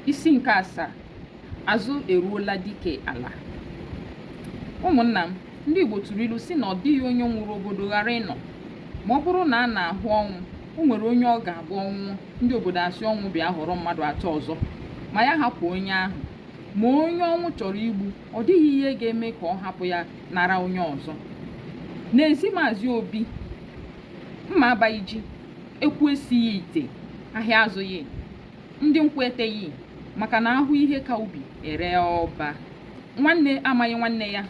Isi nke asaa, azụ eruola dike ala. Ụmụnna m, ndị Igbo tụrụ ilu sị na ọ dịghị onye nwụrụ obodo ghara ịnọ. Ma ọ bụrụ na a na-ahụ ọnwụ, o nwere onye ọ ga-abụ ọ nwụọ, ndị obodo asị ọnwụ bịa họrọ mmadụ atọ ọzọ, ma ya hapụ onye ahụ. Ma onye ọnwụ chọrọ igbu, ọ dịghị ihe ga-eme ka ọ hapụ ya nara onye ọzọ. N'ezi Maazị Obi, mma abaghị ji, ekwu esighị ite, ahịa azụghị, ndị nkwụ eteghị, maka na a hụ ihe ka ubi e ree ọba. Nwanne amaghị nwanne ya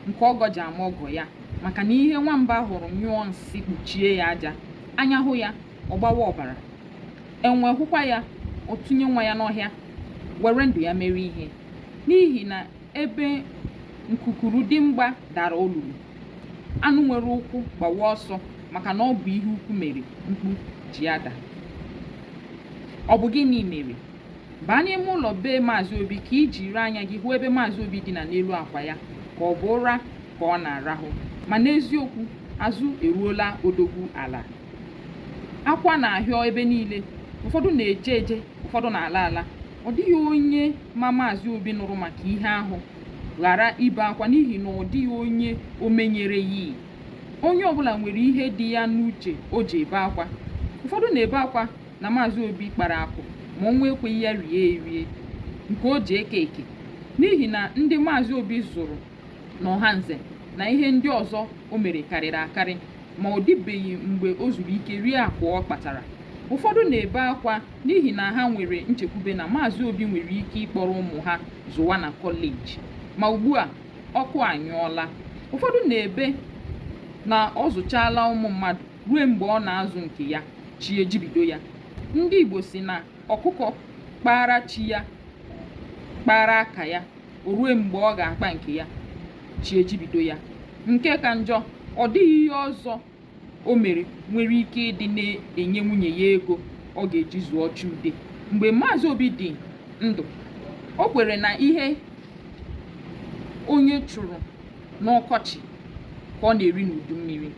nke ọgọ ji ama ọgọ ya maka na ihe nwamba hụrụ nyụọ nsị kpuchie ya aja, anya hụ ya, ọ gbawa ọbara. Enwe hụkwa ya, ọ tụnye nwa ya n'ọhịa, were ndụ ya mere ihe. N'ihi na ebe nkukuru dimgba dara olulu, anụ nwere ụkwụ gbawa ọsọ maka na ọ bụ ihe ukwu mere mkpu ji ada. Ọ bụ gịnị mere? Baa n'ime ụlọ be Maazị Obi ka i jiri anya gị hụ ebe Maazị Obi dina n'elu akwa ya ka ọ bụ ụra ka ọ na-arahụ. Ma n'eziokwu, azụ eruola odogwu ala. Akwa na-ahịọ ebe niile, ụfọdụ na-eje eje, ụfọdụ na-ala ala. Ọ dịghị onye ma Maazị Obi nụrụ maka ihe ahụ ghara ibe akwa n'ihi na ọ dịghị onye o menyereghị. Onye ọbụla nwere ihe dị ya n'uche o ji ebe akwa. Ụfọdụ na-ebe akwa na Maazị Obi kpara akụ ma ọnwụ ekweghị ya rie erie nke o ji eke eke n'ihi na ndị Maazị Obi zụrụ n'Ọhanze na ihe ndị ọzọ o mere karịrị akarị ma ọ dịbeghị mgbe o zuru ike rie akụ ọ kpatara. Ụfọdụ na-ebe akwa n'ihi na ha nwere nchekwube na Maazị Obi nwere ike ịkpọrọ ụmụ ha zụwa na kọleji ma ugbu a ọkụ anyụọla. Ụfọdụ na-ebe na ọ zụchaala ụmụ mmadụ rue mgbe ọ na-azụ nke ya, chi ejibido ya. Ndị Igbo sị na ọkụkọ kpaara chi ya kpaara aka ya, o rue mgbe ọ ga-akpa nke ya, chi ejibido ya. Nke ka njọ, ọ dịghị ihe ọzọ o mere nwere ike ịdị na-enye nwunye ya ego ọ ga-eji zụọ Chude. Mgbe Maazị Obi dị ndụ, o kwere na ihe onye chụrụ n'ọkọchị ka ọ na-eri n'udu mmiri.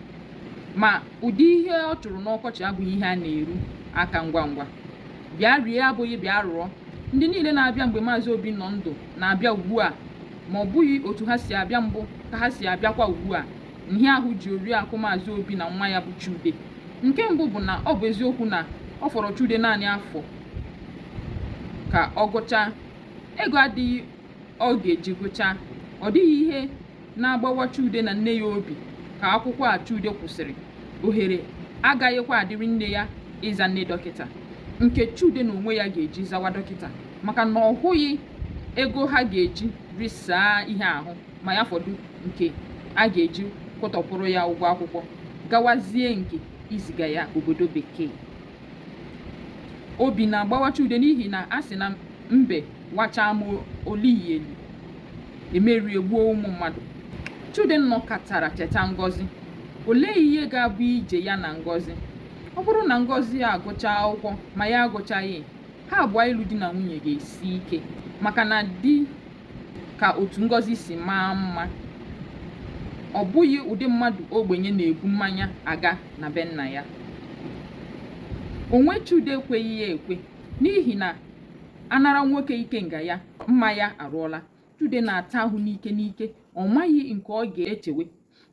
Ma ụdị ihe ọ chụrụ n'ọkọchị abụghị ihe a na-eru aka ngwa ngwa. Bịa rie abụghị bịa rụọ. Ndị niile na-abịa mgbe Maazị Obi nọ ndụ na-abịa ugbu a ma ọ bụghị otu ha si abịa mbụ ka ha si abịakwa ugbu a. Nhịahụ ji oriakụ Maazị Obi na nwa ya bụ Chude. Nke mbụ bụ na ọ bụ eziokwu na ọ fọrọ Chude naanị afọ ka ọ gụchaa. Ego adịghị ọ ga-eji gụchaa. Ọ dịghị ihe na-agbawa Chude na nne ya obi ka akwụkwọ a Chude kwụsịrị. Ohere agaghịkwa adịrị nne ya ịza nne dọkịta, nke Chude n'onwe ya ga-eji zawa dọkịta maka na ọ hụghị ego ha ga-eji risaa ihe ahụ ma ya fọdụ nke a ga-eji kwụtọpụrụ ya ụgwọ akwụkwọ gawazie nke iziga ya obodo bekee. Obi na-agbawa Chude n'ihi na a sị na mbe wachaa ma o lighị eli, emerie gbuo ụmụ mmadụ. Chude nọkatara cheta Ngọzi. Olee ihe ga-abụ ije ya na Ngọzi? Ọ bụrụ na Ngọzi agụchaa akwụkwọ ma ya agụchaghị, ha abụọ ịlụ di na nwunye ga-esi ike maka na dị ka otu Ngọzi si maa mma, ọ bụghị ụdị mmadụ ogbenye na-ebu mmanya aga na be nna ya. Onwe Chude ekweghị ya ekwe n'ihi na a nara nwoke ikenga ya, mma ya arụọla. Chude na-ata ahụ n'ike n'ike, ọ maghị nke ọ ga-echewe.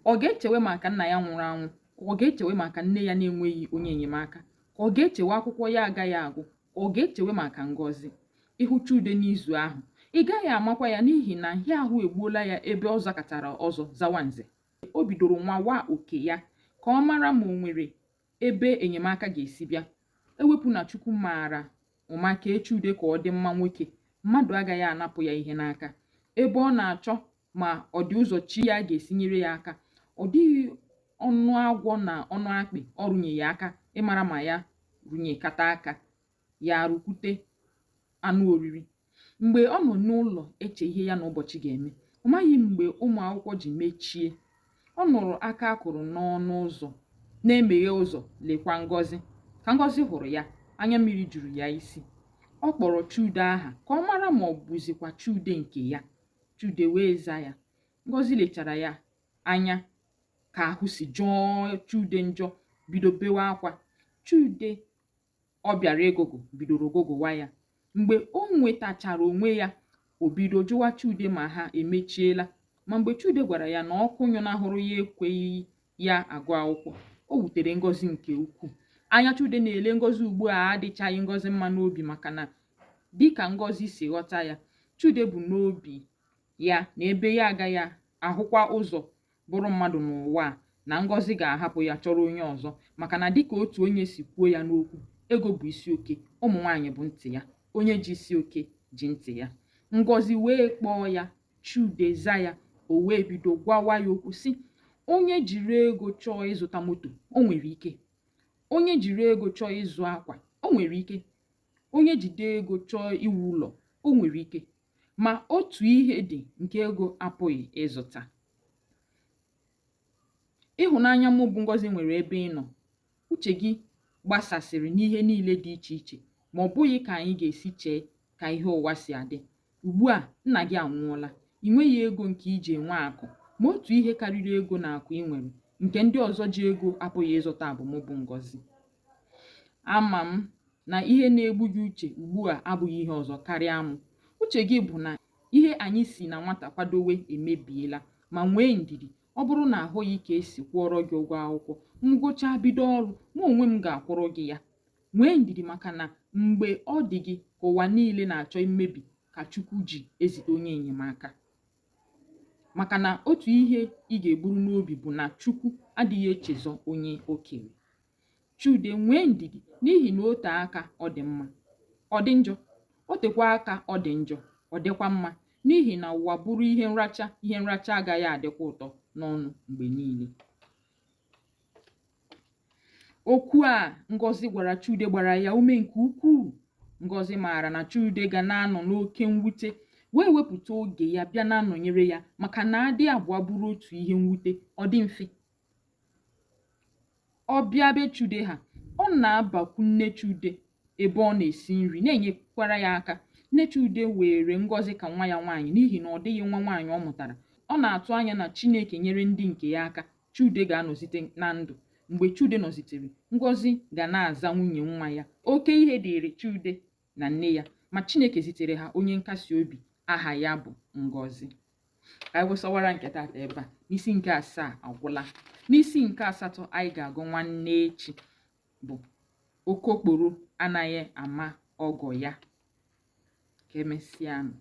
Ọ ga-echewe maka nna ya nwụrụ anwụ, ka ọ ga-echewe maka nne ya na-enweghị onye enyemaka, ka ọ ga-echewe akwụkwọ ya agaghị agụ, ka ọ ga-echewe maka Ngọzi. Ị hụ Chude n'izu ahụ, ị gaghị amakwa ya n'ihi na nhịahụ egbuola ya ebe ọ zakatara ọzọ zawa nze. O bidoro nwawa oke ya ka ọ mara ma o nwere ebe enyemaka ga-esi bịa. E wepụ na Chukwu maara ụma kee Chude ka ọ dị mma nwoke, mmadụ agaghị anapụ ya ihe n'aka. Ebe ọ na-achọ ma ọ dị ụzọ chi ya ga-esi nyere ya aka, ọ dịghị ọnụ agwọ na ọnụ akpị ọ rụnyeghị aka ịmara ma ya rụnyekata aka, ya arụkwute anụ oriri. Mgbe ọ nọ n'ụlọ eche ihe ya na ụbọchị ga-eme, ọ maghị mgbe ụmụ akwụkwọ ji mechie. Ọ nụrụ aka a kụrụ n'ọnụ ụzọ na-emeghe ụzọ, lekwa Ngọzi. Ka Ngọzi hụrụ ya, anya mmiri juru ya isi. Ọ kpọrọ Chude aha ka ọ mara ma ọ bụzikwa Chude nke ya. Chude wee za ya. Ngọzi lechara ya anya ka ahụ si jọọ Chude njọ, bido bewe akwa. Chude ọ bịara ịgụgụ bidoro gụgụwa ya. Mgbe o nwetachara onwe ya, o bido jụwa Chude ma ha emechiela. Ma mgbe Chude gwara ya na ọkụ nyụnahụrụ ya ekweghị ya agụ akwụkwọ, o wutere Ngọzi nke ukwuu. Anya Chude na-ele Ngọzi ugbu a adịchaghị Ngọzi mma n'obi maka na dịka Ngọzi si ghọta ya, Chude bu n'obi ya na ebe ya agaghị ahụkwa ụzọ bụrụ mmadụ n'ụwa a na Ngọzi ga-ahapụ ya chọrọ onye ọzọ maka na dịka otu onye si kwuo ya n'okwu, ego bụ isi oke, ụmụ nwaanyị bụ ntị ya. Onye ji isi oke ji ntị ya. Ngọzi wee kpọọ ya, Chude za ya, o wee bido gwawa ya okwu sị, onye jiri ego chọọ ịzụta moto, o nwere ike. Onye jiri ego chọọ ịzụ akwa, o nwere ike. Onye jide ego chọọ iwu ụlọ, o nwere ike. Ma otu ihe dị nke ego apụghị ịzụta. Ịhụnanya mụ bụ Ngọzi nwere ebe ị nọ. Uche gị gbasasịrị n'ihe niile dị iche iche, ma ọ bụghị ka anyị ga-esi chee ka ihe ụwa si adị. Ugbu a, nna gị anwụọla. I nweghị ego nke i ji enwe akụ. Ma otu ihe karịrị ego na akụ i nwere, nke ndị ọzọ ji ego apụghị ịzụta bụ mụ bụ Ngọzi. Ama m na ihe na-egbu gị uche ugbu a abụghị ihe ọzọ karịa mụ. Uche gị bụ na ihe anyị si na nwata kwadowe emebiela. Ma nwee ndidi, ọ bụrụ na ahụghị ka e si kwụọrọ gị ụgwọ akwụkwọ, m gụchaa bido ọrụ, mụ onwe m ga-akwụrụ gị ya. Nwee ndidi maka na mgbe ọ dị gị ka ụwa niile na-achọ mmebi ka Chukwu ji ezite onye enyemaka. Maka na otu ihe ị ga-eburu n'obi bụ na Chukwu adịghị echezọ onye o kere. Chude, nwee ndidi n'ihi na o tee aka ọ dị mma, ọ dị njọ. O tekwa aka ọ dị njọ, ọ dịkwa mma. N'ihi na ụwa bụrụ ihe nracha, ihe nracha agaghị adịkwa ụtọ n'ọnụ mgbe niile. Okwu a Ngọzi gwara Chude gbara ya ume nke ukwuu. Ngọzi maara na Chude ga na-anọ n'oke mwute wee wepụta oge ya bịa na-anọnyere ya maka na adị abụọ bụrụ otu ihe mwute, ọ dị mfe. Ọ bịa be Chude ha, ọ na-abakwu nne Chude ebe ọ na-esi nri na-enyekwara ya aka. Nne Chude weere Ngọzi ka nwa ya nwaanyị n'ihi na ọ dịghị nwa nwaanyị ọ mụtara. Ọ na-atụ anya na Chineke nyere ndị nke ya aka, Chude ga-anọzite na ndụ. Mgbe Chude nọzitere, Ngọzi ga na-aza nwunye nwa ya. Oke ihe dịịrị Chude na nne ya, ma Chineke zitere ha onye nkasi obi aha ya bụ Ngọzi. Ka anyị wụsawara nke taata ebe a. N'isi nke asaa agwụla. N'isi nke asatọ anyị ga-agụ nwanne echi bụ Okokporo anaghị ama ọgọ ya. Ka emesịanụ.